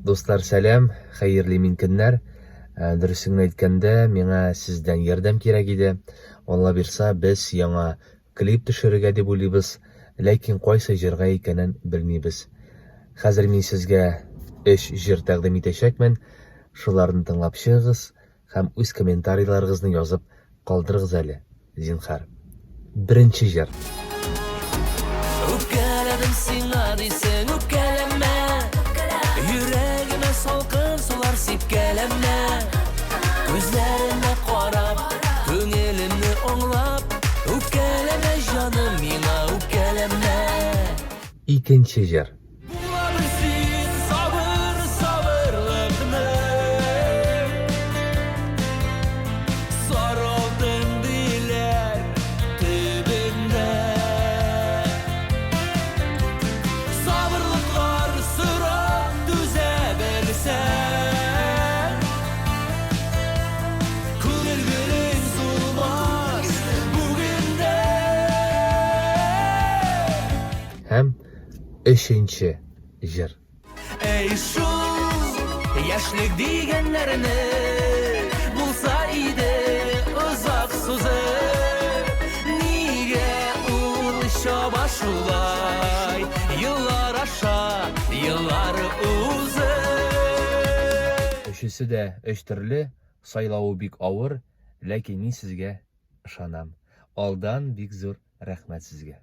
Дуслар, сәлам, хәерле имин көннәр. Ә, Дөресен генә әйткәндә, миңа сездән ярдәм кирәк иде. Алла бирса, без яңа клип төшерергә дип уйлыйбыз, ләкин кайсы җырга икәнен белмибез. Хәзер мин сезгә өч җыр тәкъдим итәчәкмен. Шуларны тыңлап чыгыгыз һәм үз комментарийларыгызны язып калдырыгыз әле, зинһар. Беренче җыр. Үпкәләдем сиңа дисең, үпкәләмә. Йөрәгемә салкын сулар сипкәләмә. Күзләренә карап, күңелемне аңлап, үпкәләмә, җаным, миңа үпкәләмә. Икенче җыр. Була бел син сабыр, сабырлыкны. Сары алтын диләр төбендә. Сабырлыклар сорап түзә белсәң. Күңел гөлең сулмас бүген дә. Һәм Өченче җыр. Әй шул яшьлек дигәннәрне булса иде озак сузып, нигә ул чаба шулай еллар аша еллар узып. Өчесе дә өч төрле, сайлавы бик авыр, ләкин мин сезгә ышанам. Алдан бик зур рәхмәт сезгә.